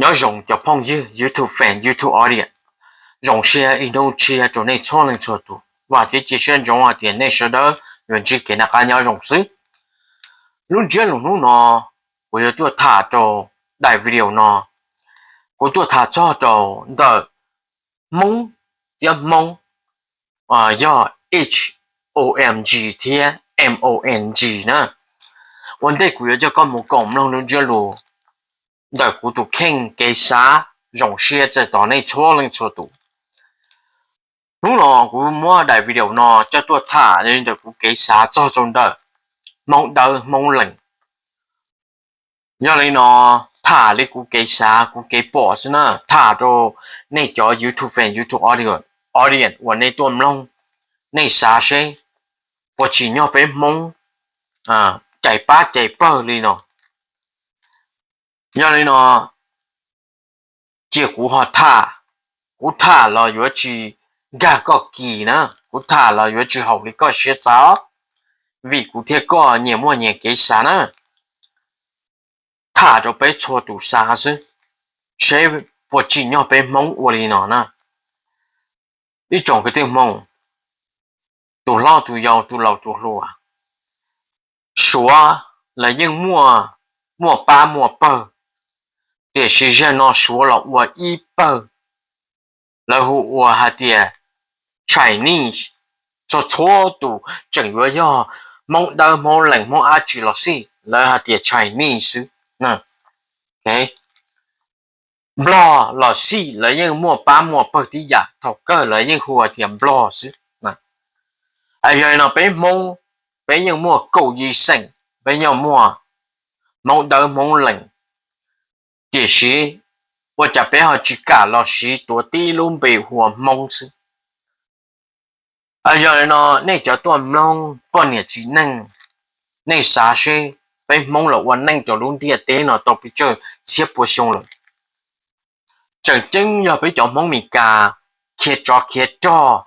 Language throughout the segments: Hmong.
Nyob zoo cov phooj ywg YouTube fan, YouTube audience, zoo siab ib hnub tshiab rau nej txhua leej txhua tus. Vam thiab cia siab ntsoov hais tias nej sawv daws yuav ntsib kev noj qab nyob zoo xwb. Lub ntsiab lus hnub no kuv yuav tuaj tham rau daim video no, kuv tuaj tham txog rau ntawm Hmoob thiab Hmoob, yog H O M G thiab M O N G na. Ua ntej kuv yuav coj koj mus koom mloog lub ntsiab lus ntawm kuv tus kheej kev xav, zoo siab txais tos nej txhua leej txhua tus. Hnub no kuv muab daim video no coj tuaj tham li ntawm kuv kev xav txog rau ntawm Hmoob Dawb Hmoob Lees. Yog li no, tham li kuv kev xav kuv kev pom xwb na, tham rau nej cov YouTube fan, YouTube audience uas nej tuaj mloog, nej xav seb puas tsim nyog peb Hmoob cais pab cais pawg li no. Yog li no, cia kuv ho tham. Kuv tham los yuav tsis nkag koj kis na, kuv tham los yuav tsis haum li koj siab xav, vim kuv thiab koj nyias muaj nyias kev xav na. Tham rau peb txhua tus xav xwb, seb puas tsim nyog peb Hmoob ua li no na. Ib tsoom kwv tij Hmoob, tus hlob tus yau tus laus tus hluas, Suav lawv yeej muaj, muaj pab muaj pawg, tiam sis zaum no Suav los ua ib pawg, lawv hu ua hais tias Chinese. Txhua txhua tus tseem yuav yog Hmoob Dawb Hmoob Lees Hmoob dab tsi los xij lawv hais tias Chinese xwb. Nplog los xij lawv yeej muaj pab muaj pawg tib yam, thaum kawg lawv yeej hu tias Nplog xwb. Yog li no peb Hmoob, peb yeej muaj kaum yim xeem, peb yeej muaj Hmoob Dawb Hmoob Lees, tiam sis ua cas peb ho tsis kam los siv tuav tib lub npe hu ua Hmoob xwb? Yog li no nej cov tuaj mloog poj niam txiv neej, nej xav seb peb Hmoob los ua neej rau lub ntiaj teb no tau pes tsawg txhiab pua xyoo lawm. Tseem ceeb yog peb cov Hmoob Mes Kas khiav tsov khiav rog,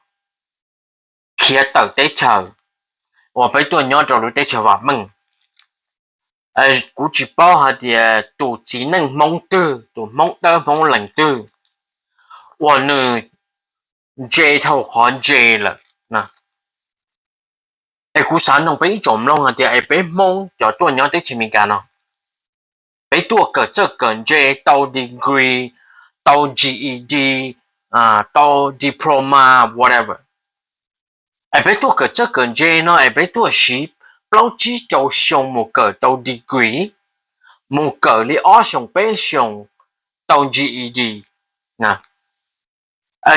khiav tawm teb chaws uas peb tuaj nyob rau lub teb chaws vam meej. Kuv tsis paub hais tias tus txiv neej Hmoob twg, tus Hmoob Dawb Hmoob Lees twg uas nws ntse dhau qhov ntse lawm. Es kuv xav noog peb ib tsoom mloog hais tias es peb Hmoob cov tuaj nyob teb chaws Amelikas no, peb tuaj kawm txawj kawm ntse, tau degree, tau G E D, tau diploma, whatever. Es peb tuaj kawm txawj kawm ntse no es peb tuaj siv plaub tsib rau xyoo mus kawm tau degree, mus kawm li ob xyoos peb xyoos tau G E D.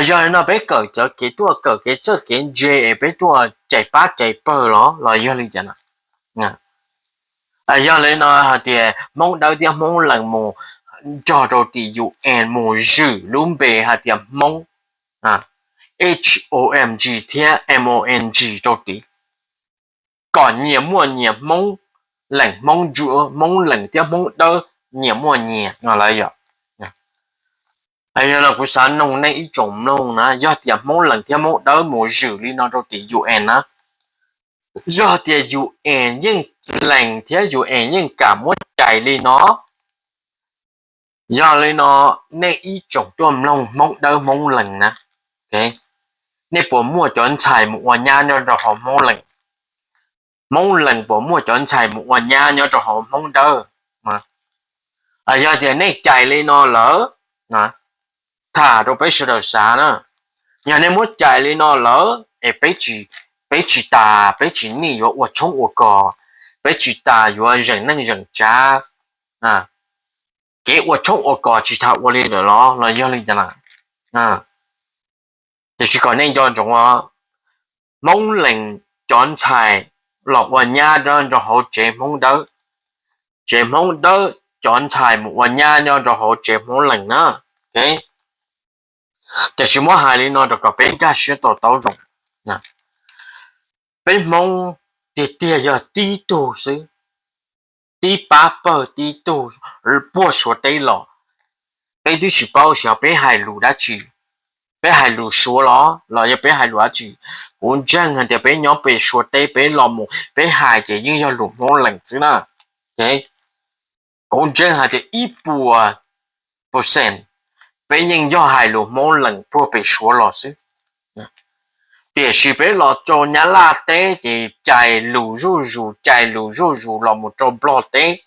Yog li no peb kawm cov kev tuaj kawm kev txawj kev ntse es peb tuaj cais pab cais pawg los los yog li cas? Yog li no hais tias Hmoob Dawb thiab Hmoob Lees mus nrog rau tim U N mus zwm lub npe hais tias Hmoob, H O M G thiab M O N G rau tim, kom nyias muaj nyias Hmoob Lees, Hmoob Ntsuab, Hmoob Lees thiab Hmoob Dawb nyias muaj nyias no lawm yom. Yog no kuv xav noog nej ib tsoom mloog na, yog tias Hmoob Lees thiab Hmoob Dawb mus zwm li no rau tim U N na, yog tias U N yeej lees thiab U N yeej kam muab cais li no, yog li no nej ib tsoom tuaj mloog Hmoob Dawb Hmoob Lees na, nej puas muaj cov ntxhais mus ua nyab nyob rau hauv Hmoob Lees? Hmoob Lees puas muaj cov ntxhais mus ua nyab nyob rau hauv Hmoob Dawb? Yog tias nej cais li no lawm, tham rau peb sawv daws xav na, yog nej muab cais li no lawm es peb tsis tas, peb tsis nij yuav ua tshoob ua kos, peb tsis tas yuav zeem neej zeem tsav, kev ua tshoob ua kos tsis tas ua li lawm los los yog li cas na? Tiam sis kom nej nco ntsoov, Hmoob Lees cov ntxhais los ua nyab nyob rau hauv tsev Hmoob Dawb, tsev Hmoob Dawb cov ntxhais mus ua nyab nyob rau hauv tsev Hmoob Lees na. Tiam sis muab hais li no rau kom peb nkag siab to taub zoo, peb Hmoob tiag tiag yog tib tug xwb, tib pab pawg tib tug puag Suav teb los. Peb twb tsis paub xyov peb hais lus dab tsi, peb hais lus Suav los los yog peb hais lus dab tsi. Kuv ntseeg hais tias peb nyob pem Suav teb peb los mus peb hais ces yeej yog lus Hmoob Lees xwb na. Kuv ntseeg hais tias ib puas percent, peb yeej yog hais lus Hmoob Lees puag pem Suav los xwb. Tiam sis peb los rau Nyab Laj teb ces cais lus zuj zus, cais lus zuj zus los mus rau Nplog teb,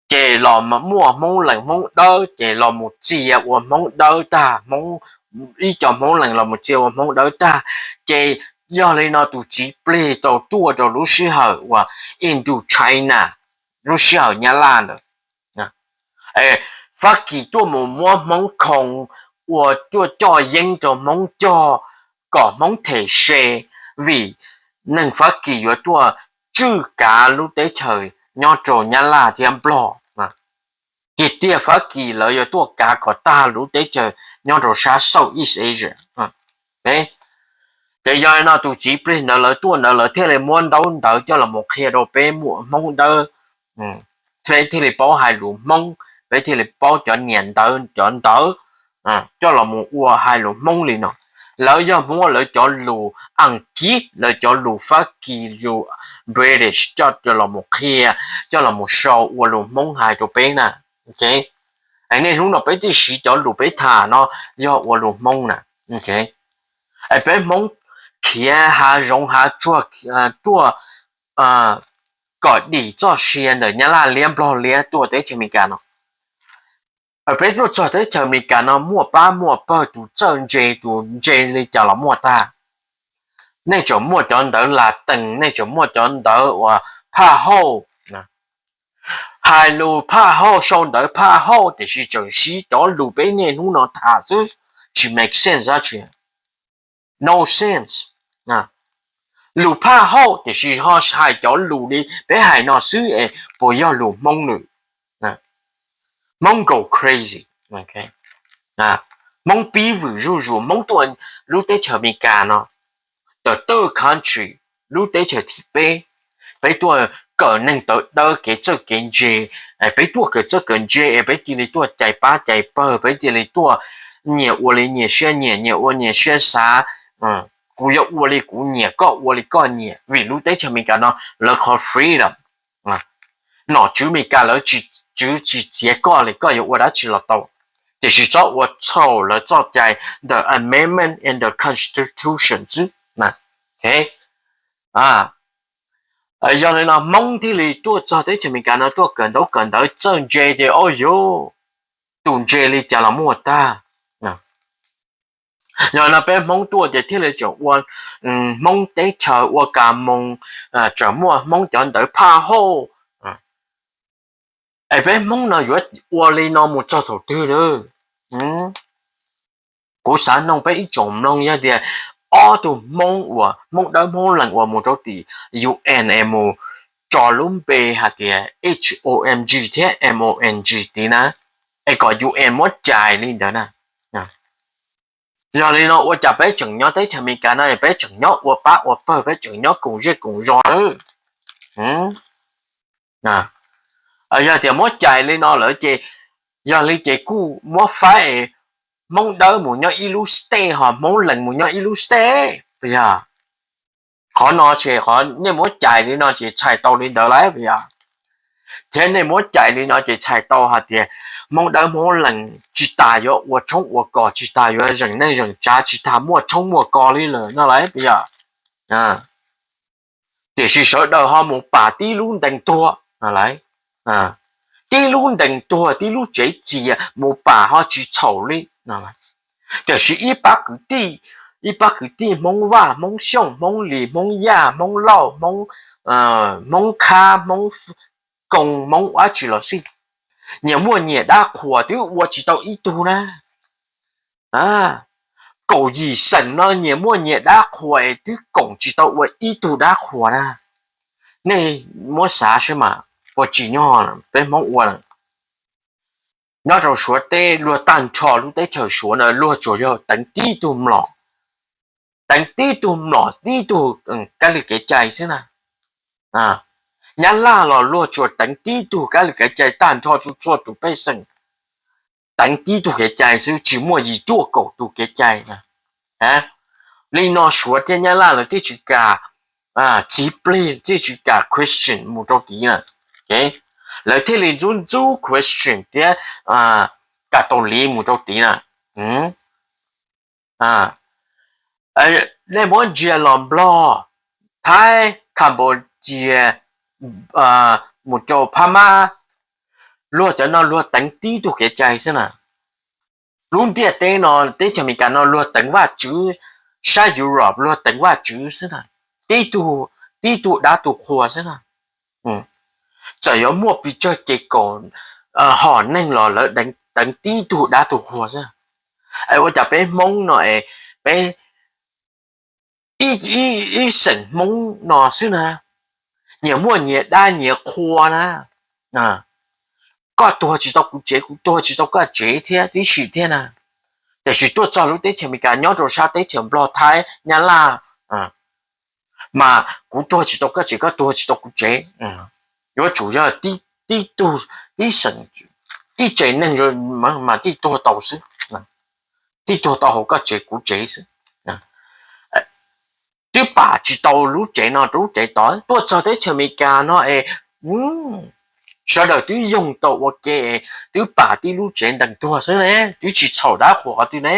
ces los muaj Hmoob Lees Hmoob Dawb, ces los mus txia ua Hmoob Dawb tag, ib co Hmoob Lees los mus txia ua Hmoob Dawb tag. Ces yog li no tus txiv plig tau tuaj rau lub sij hawm uas Indochina, lub sij hawm Nyab Laj ntawd, Fab Kis tuaj mus muab Hmoob khoo, ua tuaj coj yeeb rau Hmoob cog, kom Hmoob them se, vim neeg Fab Kis yuav tuaj tswj kav lub teb chaws nyob rau Nyab Laj thiab Nplog. Tiag tiag Fab Kis lawv yuav tuaj kav kom tag lub teb chaws nyob rau sab Southeast Asia. Ces yog li no tus txiv plig ntawd lawv tuaj ntawd lawv thiaj li muab ntaub ntawv coj los mus qhia rau peb muam Hmoob Dawb, peb thiaj li paub hais lus Hmoob, peb thiaj li paub cov niam ntawv cov ntawv coj los mus ua hais lus Hmoob li no. Lawv yog muab lawv cov lus Askiv, lawv cov lus Fab Kis, lus British coj los mus qhia, coj los mus sau ua lus Hmoob hais rau peb na. Nej hnub no peb twb siv cov lus peb tham no yog ua lus Hmoob na. Es peb Hmoob khiav hav zoov hav tsuag tuaj kom dim txoj sia ntawm Nyab Laj liab Nplog liab tuaj teb chaws Amelikas no. Peb tuaj txog teb chaws Amelikas no muaj pab muaj pawg tus txawj ntse, tus ntse li cas los muaj tag. Nej tseem muaj cov ntawv Latin, nej tseem muaj cov ntawv uas phaj hauj, hais lus phaj hauj, sau ntawv phaj hauj, tiam sis tseem siv cov lus peb niaj hnub no tham xwb, tsis make sense dab tsi. No sense. Lus phaj hauj tiam sis ho hais cov lus li peb hais no xwb es puas yog lus Hmoob lawm? Hmoob go crazy. Hmoob pib vwm zuj zus, Hmoob tuaj lub teb chaws Amelikas no, the third country, lub teb chaws thib peb. Peb tuaj kawm neeg tawv dawb kev txawj kev ntse, peb tuaj kawm txawj kawm ntse es peb cia li tuaj cais pab cais pawg, peb cia li tuaj nyias ua li nyias siab nyiam, nyias ua nyias siab xav. Kuv yuav ua li kuv nyiam, koj ua li koj nyiam, vim lub teb chaws Amelikas no lawv qhov freedom. Nom tswv Amelikas lawv tsis txiav koj li koj yuav ua dab tsi los tau, tiam sis txhob ua txhaum lawv txoj cai, the amendment in the constitution xwb. Yog li no Hmoob thiaj li tuaj txog teb chaws Amelikas no tuaj kawm ntaub kawm ntawv txawj ntse ces, o yog, tus ntse li cas los muaj tag. Yog no peb Hmoob tuaj ces thiaj li tseem ua Hmoob teb chaws ua kas moos, tseem muaj Hmoob cov ntawv phaj hauj. Es peb Hmoob no yuav ua li no mus txog thaum twg lawm? Kuv xav noog peb ib tsoom mloog, yog tias ob tug Hmoob uas Hmoob Dawb Hmoob Lees uas mus rau tim U N es mus tso lub npe hais tias H O M G thiab M O N G tid na, es kom U N muab cais li ntawd na. Yog li no ua cas peb tseem nyob teb chaws Amelikas no peb tseem nyob ua pab ua pawg, peb tseem nyob koom zej koom zos lawm? Yog tias muab cais li no lawm ces, yog li ces kuj muab faib Hmoob Dawb mus nyob ib lub state ho Hmoob Lees mus nyob ib lub state puas yog? Qhov no ces qhov nej muab cais li no ces txhais tau li ntawd lawm puas yog? Thiab nej muab cais li no ces txhais tau hais tias Hmoob Dawb Hmoob Lees tsis tas yuav ua tshoob ua kos, tsis tas yuav zeem neej zeem tsav, tsis tas muaj tshoob muaj kos li lawm no lawm puas yog? Tiam sis sawv daws ho mus pam tib lub ntees tuag, tib lub ntees tuag, tib lub tsev txias mus pam ho tsis txhaum li. Tiam sis ib pab kwv tij, ib pab kwv tij Hmoob Vaj, Hmoob Xyooj, Hmoob Lis, Hmoob Yaj, Hmoob Lauj, Hmoob, Hmoob Khab, Hmoob Koos, Hmoob dab tsi los xij, nyias muaj nyias dab qhuas twb ua tsis tau ib tug na. Kaum yim xeem no nyias muaj nyias dab qhuas es twb koom tsis tau ua ib tug dab qhuas na. Nej muab xav saib mas puas tsim nyog peb Hmoob ua lawm. Nyob rau Suav teb luag tag nrho lub teb chaws Suav na luag tsuas yog teev tib tug mlom, teev tib tug mlom tib tug kab li kev cai xwb na. Nyab Laj los luag tsuas teev tib tug kab li kev cai tag nrho txhua txhua tus pej xeem, teev tib tug kev cai xwb tsis muaj yim cuaj kaum tus kev cai. Li no Suav thiab Nyab Laj lawv thiaj tsis kam, txiv plig thiaj tsis kam Christian mus rau tid na. Lawv thiaj li ntxub ntxub Christian thiab tas tau li mus rau tid na. Nej muab ntsia los Nplog, Thaib, Cambodia, mus rau Phab Mab, luag cov no luag teev tib tug kev cai xwb na. Lub ntiaj teb no teb chaws Amelikas no luag teev Vajtswv, sab Europe luag teev Vajtswv xwb na. Tib tug, tib tug dab tug qhua xwb na. Txawm yuav muaj pes tsawg ces kaum hom neeg los lawv teev tib tug dab tug qhua xwb. Es ua cas peb Hmoob no es peb ib xeem Hmoob no xwb na, nyias muaj nyias dab nyias qhua na. Koj tuag tsis tau kuv tsev, kuv tuag tsis tau koj tsev thiab tib si thiab na. Tiam sis tuaj txog lub teb chaws Amelikas nyob rau sab teb chaws Nplog, Thaib, Nyab Laj, mas kuv tuag tsis tau koj tsev, koj tuag tsis tau kuv tsev. Yuav tsum yog tib tug, tib xeem, ib tsev neeg mas thiaj tuag tau xwb, thiaj tuag tau hauv koj tsev kuv tsev xwb. Twb pam tsis tau lub tsev no rau lub tsev tod, tuaj txog teb chaws Amelikas no es sawv daws twb yoog tau ua ke, twb pam tib lub tsev ntees tuag xwb ne, twb tsis txhaum dab qhuas qhov twg ne.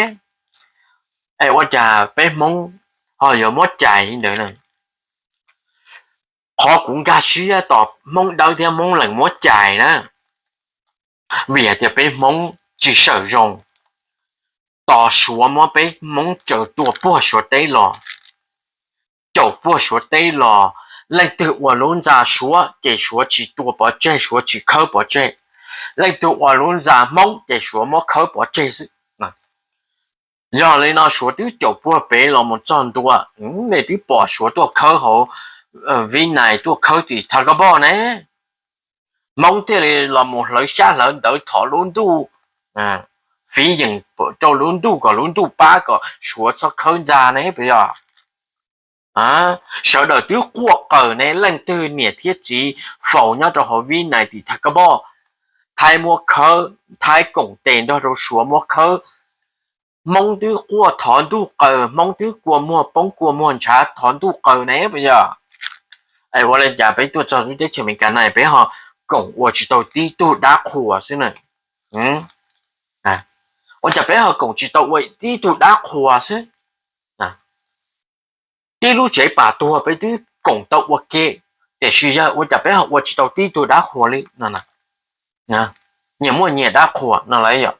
Es ua cas peb Hmoob ho yuav muab cais li ntawd na? Qhov kuv nkag siab tos Hmoob Dawb thiab Hmoob Lees muab cais na, vim hais tias peb Hmoob tsis sawm zoo. Tos Suav muab peb Hmoob caum tua puag Suav teb los, caum puag Suav teb los, leej twg ua lub ntxa Suav ces Suav tsis tua pov tseg, Suav tsis khawb pov tseg. Leej twg ua lub ntxa Hmoob ces Suav muab khawb pov tseg xwb. Yog li no Suav twb caum puag pem los mus txog ntua, nej twb pom Suav tuaj khawb hauv Vib Nais, tuaj khawb tim Tha Kab Poj ne. Hmoob thiaj li los mus hlawv xyab hlawv ntawv thov lub ntuj, fiv yeem rau lub ntuj kom lub ntuj pab kom Suav txhob khawb ntxa ne puas yog? Sawv daws twb quaj qw ne, leej twg niam thiab txiv faus nyob rau hauv Vib Nais tim Tha Kab Poj, Thaib muab khawb, Thaib koom tes nrog rau Suav muab khawb. Hmoob twb quaj thov ntuj qw, Hmoob twb kua muag poob kua muag ntshav thov ntuj qw ne puas yog? Es ua li cas peb tuaj txog lub teb chaws Amelikas no peb ho koom ua tsis tau tib tug dab qhuas xwb na? Ua cas peb ho koom tsis tau ua tib tug dab qhuas xwb? Tib lub tsev pam tuag peb twb koom tau ua ke, tiam sis yog ua cas peb ho ua tsis tau tib tug dab qhuas li no? Nyias muaj nyias dab qhuas no lawm yom.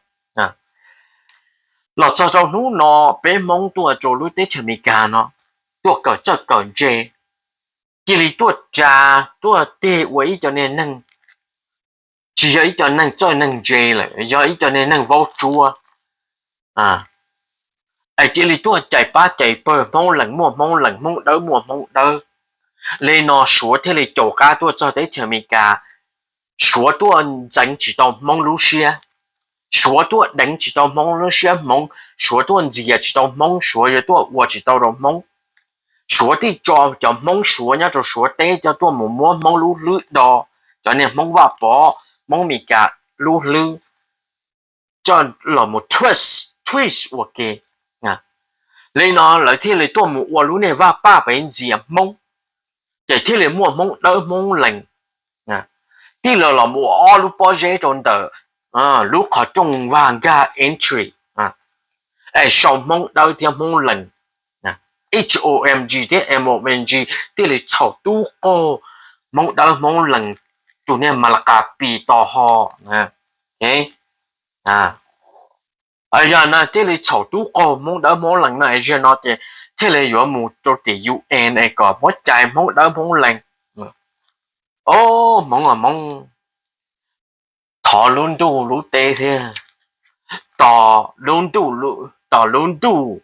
Los txog rau hnub no peb Hmoob tuaj rau lub teb chaws Amelikas no, tuaj kawm txawj kawm ntse, cia li tuaj tsa, tuaj tig ua ib co niag neeg, tsis yog ib co neeg txawj neeg ntse lawm, yog ib co niag neeg vaub tsuab. Es cia li tuaj cais pab cais pawg, Hmoob Lees muaj Hmoob Lees, Hmoob Dawb muaj Hmoob Dawb. Li no Suav thiaj li caum qab tuaj txog teb chaws Amelikas. Suav tuaj ntxeev tsis tau Hmoob lub siab, Suav tuaj deev tsis tau Hmoob lub siab hmoov, Suav tuaj ntxias tsis tau Hmoob, Suav yuav tuaj ua tsis tau rau Hmoob. Suav thiaj tso cov Hmoob Suav nyob rau Suav teb coj tuaj mus muab Hmoob lub hlwb do, cov niag Hmoob Vaj Pov, Hmoob Amelikas lub hlwb, coj los mus twist, twist ua ke. Li no lawv thiaj li tuaj mus ua lub niag vaj paj pem ntxias Hmoob, ces thiaj li muaj Hmoob Dawb Hmoob Lees. Tij laug los mus ua ob lub pob zeb rau ntawm lub qhov rooj vag nkag entry, es sau Hmoob Dawb thiab Hmoob Lees, H O M G thiab M O N G, thiaj li txhaum tub qaug Hmoob Dawb Hmoob Lees tus niag Malakapi to ho. Yog no thiaj li txhaum tub qaug Hmoob Dawb Hmoob Lees no, zaum no ces thiaj li yuav mus rau tim U N es kom muab cais Hmoob Dawb Hmoob Lees. Ob, Hmoob, Hmoob, thov lub ntuj lub teb thiab, tos lub ntuj, tos lub ntuj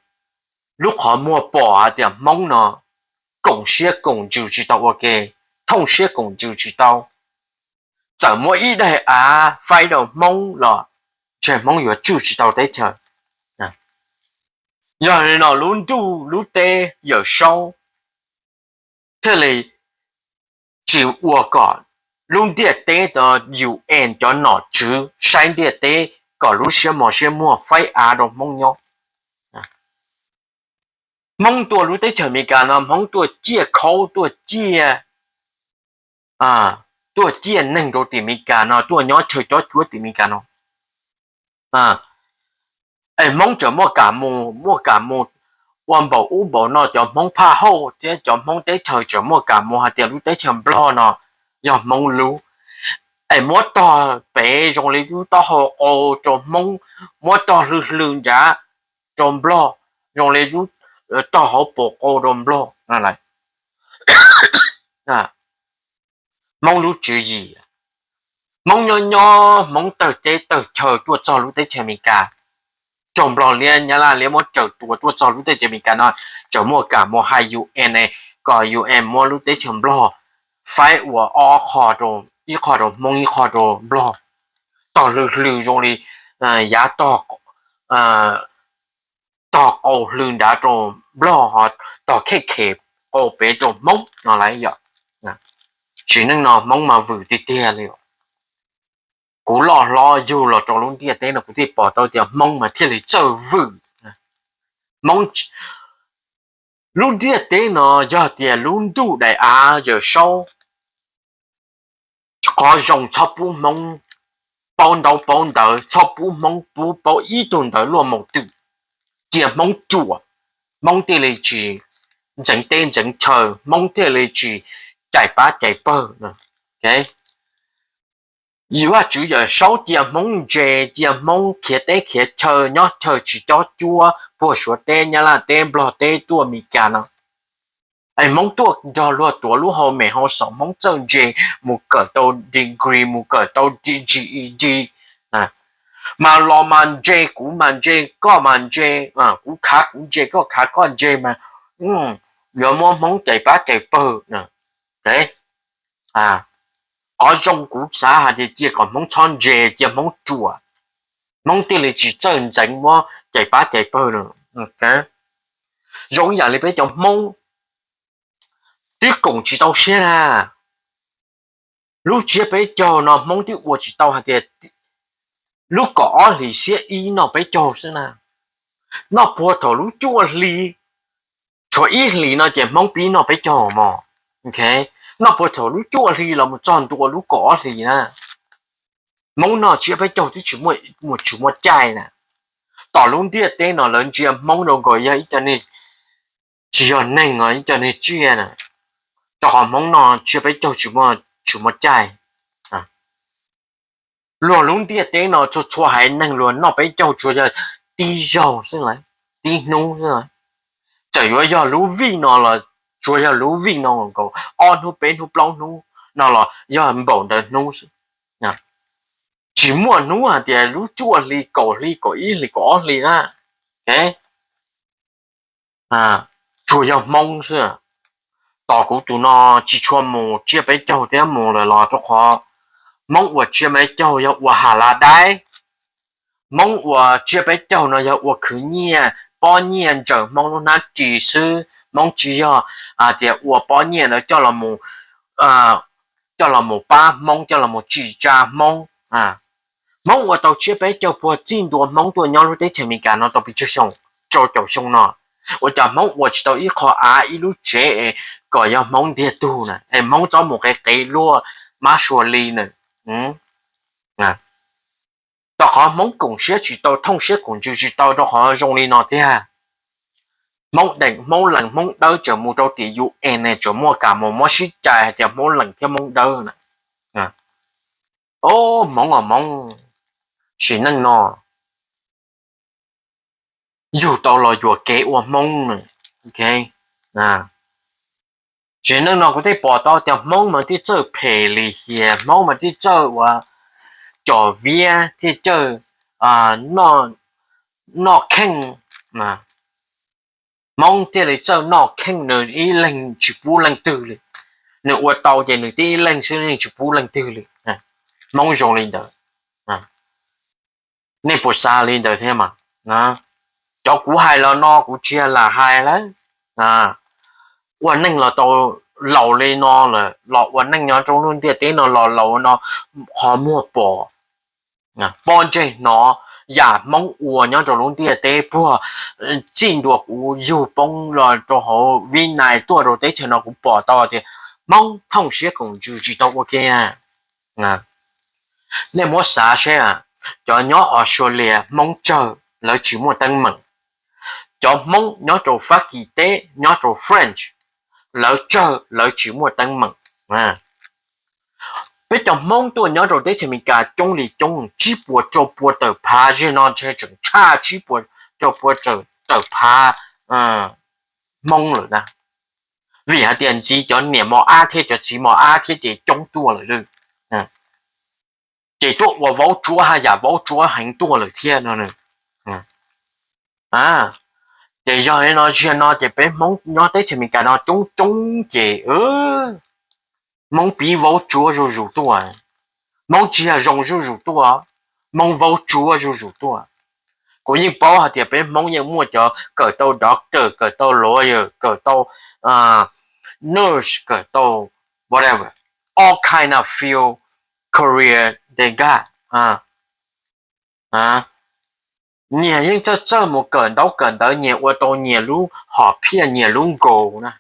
lub qhov muag pom hais tias Hmoob no koom siab koom ntsws tsis tau ua ke, thooj siab koom ntsws tsis tau. Txawm muab ib daim av faib rau Hmoob los ntshe Hmoob yuav tswj tsis tau teb chaws. Yog li no lub ntuj lub teb Yawm Saub thiaj li tsis ua kom lub ntiaj teb, U N cov nom tswv saib ntiaj teb kom lub siab mos siab muag faib av rau Hmoob nyob. Hmoob tuaj lub teb chaws Amelikas no, Hmoob tuaj ciaj khaub, tuaj ciaj, tuaj ciaj neeg rau tim Amelikas no, tuaj nyob chaw cob cuab tim Amelikas no. Es Hmoob tseem muaj kam mus, muaj kam mus ua npaum ub npaum no, cov Hmoob phaj hauj thiab cov Hmoob teb chaws tseem muaj kam mus hais tias lub teb chaws Nplog no yog Hmoob lub. Es muab tog pem zoo li lub taub hau qau rau Hmoob, muab tog hlw hlw nrad rau Nplog zoo li lub tog hauv paus qau rau Nplog. Hmoob lub tswv yim, Hmoob nyob nyob Hmoob tawg teb tawg chaw tuaj txog lub teb chaws Amelikas, raug Nplog liab Nyab Laj liab muab raws tua tuaj txog lub teb chaws Amelikas no, tseem muaj kam mus hais U N kom U N muab lub teb chaws Nplog faib ua ob qho, ib qho rau Hmoob ib qho rau Nplog, tog hlw hlw zoo li yav tog qau hlw nrad rau Nplog, ho tog khem khem qau pem rau Hmoob no lawm yom. Sim neej no Hmoob mas vwm tiag tiag li. Kuv loj hlob yug los rau lub ntiaj teb no kuv thiaj pom tau tias Hmoob mas thiaj li txawj vwm. Hmoob, lub ntiaj teb no yog tias lub ntuj daim av Yawm Saub, qhov zoo txhob pub Hmoob paub ntaub paub ntawv, txhob pub Hmoob pub paub ib tug ntawv luaj mus twm, cia Hmoob ruam, Hmoob thiaj li tsis ntxeev teb ntxeev chaw, Hmoob thiaj li tsis cais pab cais pawg. Vaj tswv Yawm Saub cia Hmoob ntse, cia Hmoob khiav teb khiav chaw, nyob chaw tsis cob cuab puag Suav teb, Nyab Laj teb, Nplog teb, tuaj Amelikas no. Es Hmoob tuaj nrog luag tuav lub hau mem hau xom, Hmoob txawj ntse, mus kawm tau degree, mus kawm tau G E D, mas los mas ntse, kuv mas ntse, koj mas ntse, kuv khav kuv ntse, koj khav koj ntse mas yuav muab Hmoob cais pab cais pawg. Qhov zoo kuv xav hais tias cia kom Hmoob txhob ntse, cia Hmoob ruam, Hmoob thiaj li tsis txawj ntxeev muab cais pab cais pawg. Zoo yam li peb cov Hmoob twb koom tsis tau siab na. Lub tsiab peb caug no Hmoob twb ua tsis tau hais tias lub kaum ob hlis xiab ib noj peb caug xwb na. Noj puag thaum lub cuaj hli, tshuav ib hlis no ces Hmoob pib noj peb caug mog. Noj puag thaum lub cuaj hli los mus txog ntua lub kaum ob hlis na, Hmoob noj tsiab peb caug twb tsis muaj, tsis muaj caij na. Tom lub ntiaj teb no lawv ntsia Hmoob rau nkaus yog ib co neeg tsis yog neeg os, ib co neeg tsiaj na, rau qhov Hmoob noj tsiab peb caug tsis muaj caij. Luag lub ntiaj teb no txhua txhua haiv neeg luag noj peb caug tsuas yog tib zaug xwb lawm, tib hnub xwb lawm. Txawm yuav yog lub vij no los tsuas yog lub vij no nkaus, ob hnub peb hnub plaub hnub no los yog npaum ntawd hnub xwb. Tsis muaj hnub hais tias lub cuaj hli, kaum hli, kaum ib hlis, kaum ob hlis na. Tsuas yog Hmoob xwb. Tos kuv tus no tsis tshua mus tsiab peb caug thiab mus lawm los rau qhov Hmoob ua tsiab peb caug yog ua has las daib. Hmoob ua tsiab peb caug no yog ua khwv nyiaj, pob nyiaj ntsaws Hmoob lub hnab ris xwb. Hmoob tsis yog tias ua pob nyiaj ntawd coj los mus pab Hmoob, coj los mus tsim tsa Hmoob. Hmoob ua tau tsiab peb caug puag txij ntua Hmoob tuaj nyob lub teb chaws Amelikas no tau pes tsawg xyoo, rau caum xyoo no, ua cas Hmoob ua tsis tau ib qho av ib lub tsev es kom yog Hmoob ntiag tug na, es Hmoob txhob mus qev qev luaj mab sua li na. Rau qhov Hmoob koom siab tsis tau, thooj siab koom ntsws tsis tau rau qhov zoo li no tiag. Hmoob deem Hmoob lees Hmoob dawb tseem mus rau tim U N ne, tseem muaj kam mus muab sib cais hais tias Hmoob lees thiab Hmoob dawb na. Ob, Hmoob os Hmoob, sim neej no yug tau los yuam kev ua Hmoob na. Sim neej no kuv thiaj pom tau tias Hmoob mas thiaj txawj phem lim hiam, Hmoob mas thiaj txawj ua cov viab, thiaj txawj noj kheej. Hmoob thiaj li txawj noj kheej, nws ib leeg tsis pub leej twg li. Nws ua tau ces nws tib ib leeg xwb, nws tsis pub leej twg li. Hmoob zoo li ntawd. Nej puas xav li ntawd thiab mas? Cov kuv hais los no kuv tsis yog lam hais lawm. Ua neej los tau laus li no lawm, los ua neej nyob rau lub ntiaj teb no los laus no, qhov muag pom, pob ntseg hnov yam Hmoob ua nyob rau lub ntiaj teb puag txij ntua kuv yug poob los rau hauv Vib Nais tuaj rau teb chaws no kuv pom tau tias Hmoob thooj siab koom ntsws tsis tau ua ke. Nej muab xav seb, cov nyob Australia Hmoob tsawg lawv tsis muaj teeb meem. Cov Hmoob nyob rau Fab Kis teb, nyob rau French, lawv tsawg lawv tsis muaj teeb meem. Peb cov Hmoob tuaj nyob rau teb chaws Amelikas coob li coob, tsib puas rau pua tawm phav, zej no tseem tshaj tsib puas rau pua tawm phav Hmoob lawm na. Vim hais tias ntxiv cov niam mos ab thiab cov txiv mos ab thiab ces coob tuaj lawm. Ces tuaj ua vauv tsuab haj yam vauv tsuab heev tuaj lawm thiab no. Ces yog li no ziag no ces peb Hmoob nyob teb chaws Amelikas no coob coob ces Hmoob pib vauv tsuab zuj zus tuaj, Hmoob tsis yog zoo zuj zus tuaj, Hmoob vauv tsuab zuj zus tuaj. Kuv yeej paub hais tias peb Hmoob yeej muaj cov kawm tau doctor, kawm tau lawyer, kawm tau nurse, kawm tau whatever, all kind of field career they got. Nyias yeej txawj txawj mus kawm ntaub kawm ntawv, nyias ua tau nyias lub hom phiaj, nyias lub goal na.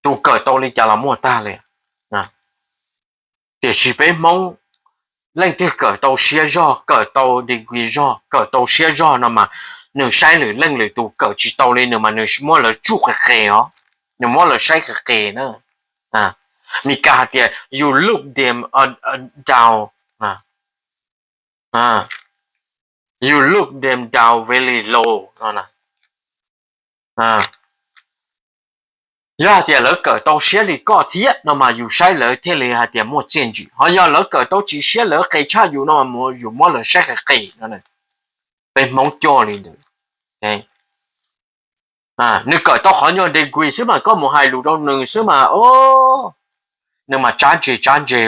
Tus kawm tau li cas los muaj tag li. Tiam sis peb Hmoob leej twg kawm tau siab zog, kawm tau degree zog, kawm tau siab zog no mas nws saib lwm leej lwm tus kawm tsis tau li nws mas nws muab lawv tsuj qis qis os, nws muab lawv saib qis qis na. Meskas hais tias you look them down, you look them down very low no. Yog hais tias lawv kawm tau siab li koj thiab no mas yus saib lawv thiaj li hais tias muaj txiaj ntsig, ho yog lawv kawm tau tsis siab, lawv qis tshaj yus no mas yus muab lawv saib qis qis no. Peb Hmoob coj li ntawd. Nws kawm tau qhov nyuag degree xwb mas koj mus hais lus rau nws xwb mas, nws mas tsab ntse tsab ntse,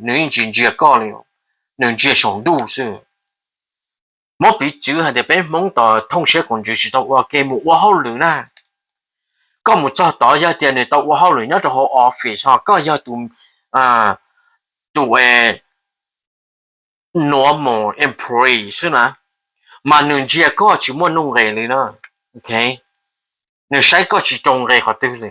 nws yeej tsis ntsia koj li, nws ntsia saum ntuj xwb. Muab piv txwv hais tias peb Hmoob tos thooj siab kaum ntsws tsis tau ua ke mus ua hauj lwm na. Koj mus txog tod yog tias nws tau ua hauj lwm nyob rau hauv office ho koj yog tus, tus normal employee xwb na, mas nws ntsia koj tsis muaj nuj nqis li na. Nws saib koj tsis rau nqi qhov twg li.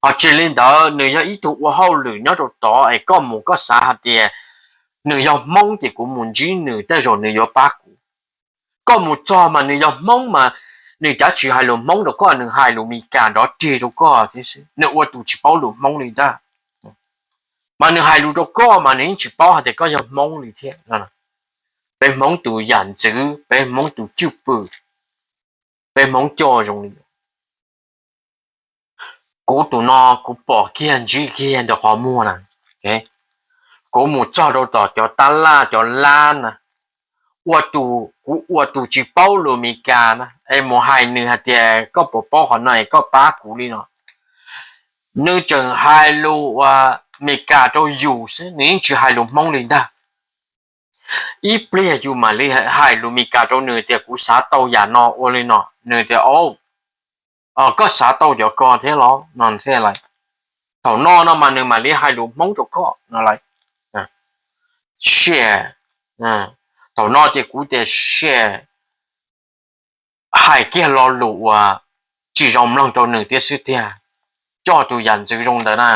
Ho tsis li ntawd nws yog ib tug ua hauj lwm nyob rau tod es koj mus koj xav hais tias nws yog Hmoob ces kuv mus ntsib nws tej zaum nws yuav pab kuv. Koj mus txog mas nws yog Hmoob mas nws cav tsis hais lus Hmoob rau koj, nws hais lus Meskas nrov rig rau koj thiab xwb, nws ua tus tsis paub lus Hmoob li ntag. Mas nws hais lus rau koj mas nws yeej tsis paub hais tias koj yog Hmoob li thiab. Peb Hmoob tus yam ntxwv, peb Hmoob tus cwj pwm, peb Hmoob coj zoo li. Kuv tus no kuv pom kiag ntsib kiag ntawm qhov muag na. Kuv mus txog rau tom cov tab laj cov lab na, ua tus, kuv ua tus tsis paub lus Meskas na es mus hais nws hais tias koj puas paub qhov no es koj pab kuv li no. Nws tseem hais lus ua Meskas rau yus xwb, nws yeej tsis hais lus Hmoob li ntag. Ib pliag yus mam li hais lus Meskas rau nws tias kuv xav tau yam no ua li no, nws tias, o, koj xav tau cov ko thiab los no thiab lawm. Thaum no no mas nws mam li hais lus Hmoob rau koj no lawm. Share, thaum no ces kuv tias share, hais kiag lo lus uas tsis zoo mloog rau nws thiab xwb tiag, coj tus yam ntxwv zoo ntawd na.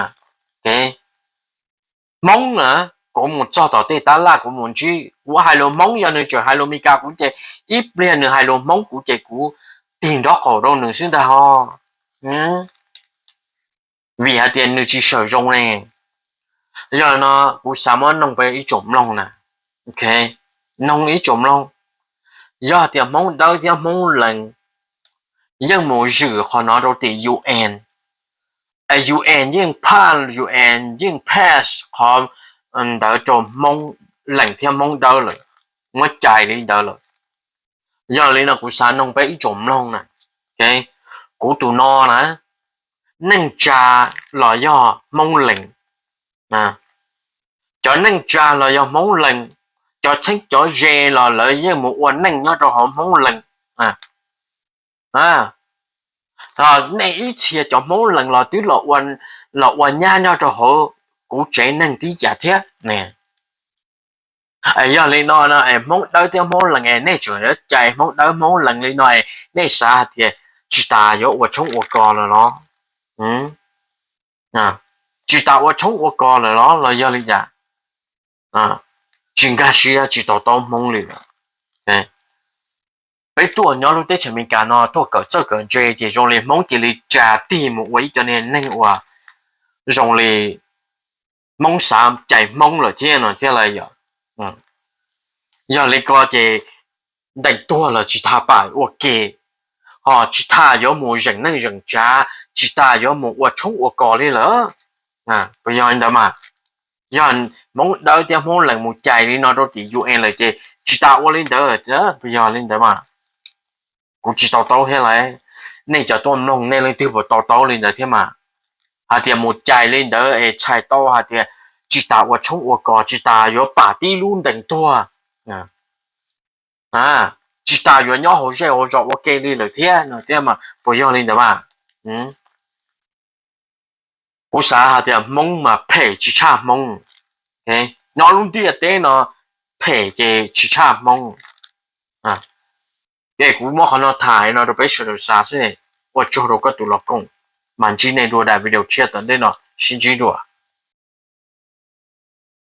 Hmoob na, kuv mus txog tom tej tab laj kuv mus ntsib, kuv hais lus Hmoob, yog nws tseem hais lus Meskas kuv ces ib pliag nws hais lus Hmoob kuv ces kuv tig nrob qaum rau nws xwb ntag ho. Vim hais tias nws tsis sawv zoo ne. Yog li no kuv xav muab noog peb ib tsoom mloog na, noog ib tsoom mloog, yog tias Hmoob Dawb thiab Hmoob Lees yeej mus zwm qhov no rau tim U N, U N yeej pass, U N yeej pass qhov ntawd rau Hmoob Lees thiab Hmoob Dawb lawm, muab cais li ntawd lawm. Yog li no kuv xav noog peb ib tsoom mloog na, kuv tus no na, neej tsa los yog Hmoob Lees? Cov neej tsa los yog Hmoob Lees? Cov txheeb cov ze los lawv yeej mus ua neej nyob rau hauv Hmoob Lees? Nej ib txhia cov Hmoob Lees los twb los ua nyab nyob rau hauv kuv tsev neeg tib yam thiab ne. Yog li no no es Hmoob Dawb thiab Hmoob Lees es nej tseem yuav cais Hmoob Dawb Hmoob Lees li no es nej xav hais tias tsis tas yuav ua tshoob ua kos lawm los? Tsis tas ua tshoob ua kos lawm los los yog li cas? tsis nkag siab, tsis to taub Hmoob li lawm. Peb tuaj nyob lub teb chaws Amelikas no tuaj kawm txawj kawm ntse ces zoo li Hmoob cia li tsa tig mus ua ib co niag neeg uas zoo li Hmoob xav cais Hmoob lawm thiab no thiab lauj. Yog li ko ces ntees tuag los tsis tas pam ua ke, ho tsis tas yuav mus zeem neej zeem tsav, tsis tas yuav mus ua tshoob ua kos li lawm. Puas yog li ntawd mas? Yog Hmoob dawb thiab Hmoob lees mus cais li no rau tim U N lawm ces tsis tas ua li ntawd, puas yog li ntawd mas? Kuv tsis to taub thiab lauj. Nej cov tuaj mloog nej leej twg puas to taub li ntawd thiab mas? Hais tias mus cais li ntawd es txhais tau hais tias tsis tas ua tshoob ua kos, tsis tas yuav pam tib lub ntees tuag, tsis tas yuav nyob hauv zej hauv zos ua ke li lawm thiab no thiab mas puas yog li ntawd mas? Kuv xav hais tias Hmoob mas phem tsis tshaj Hmoob. Nyob lub ntiaj teb no phem ces tsis tshaj Hmoob. Es kuv muab qhov no tham no rau peb sawv daws xav xwb. Ua tsaug rau koj tus los koom, mas ntsib nej dua daim video tshiab tom ntej no, sib ntsib dua.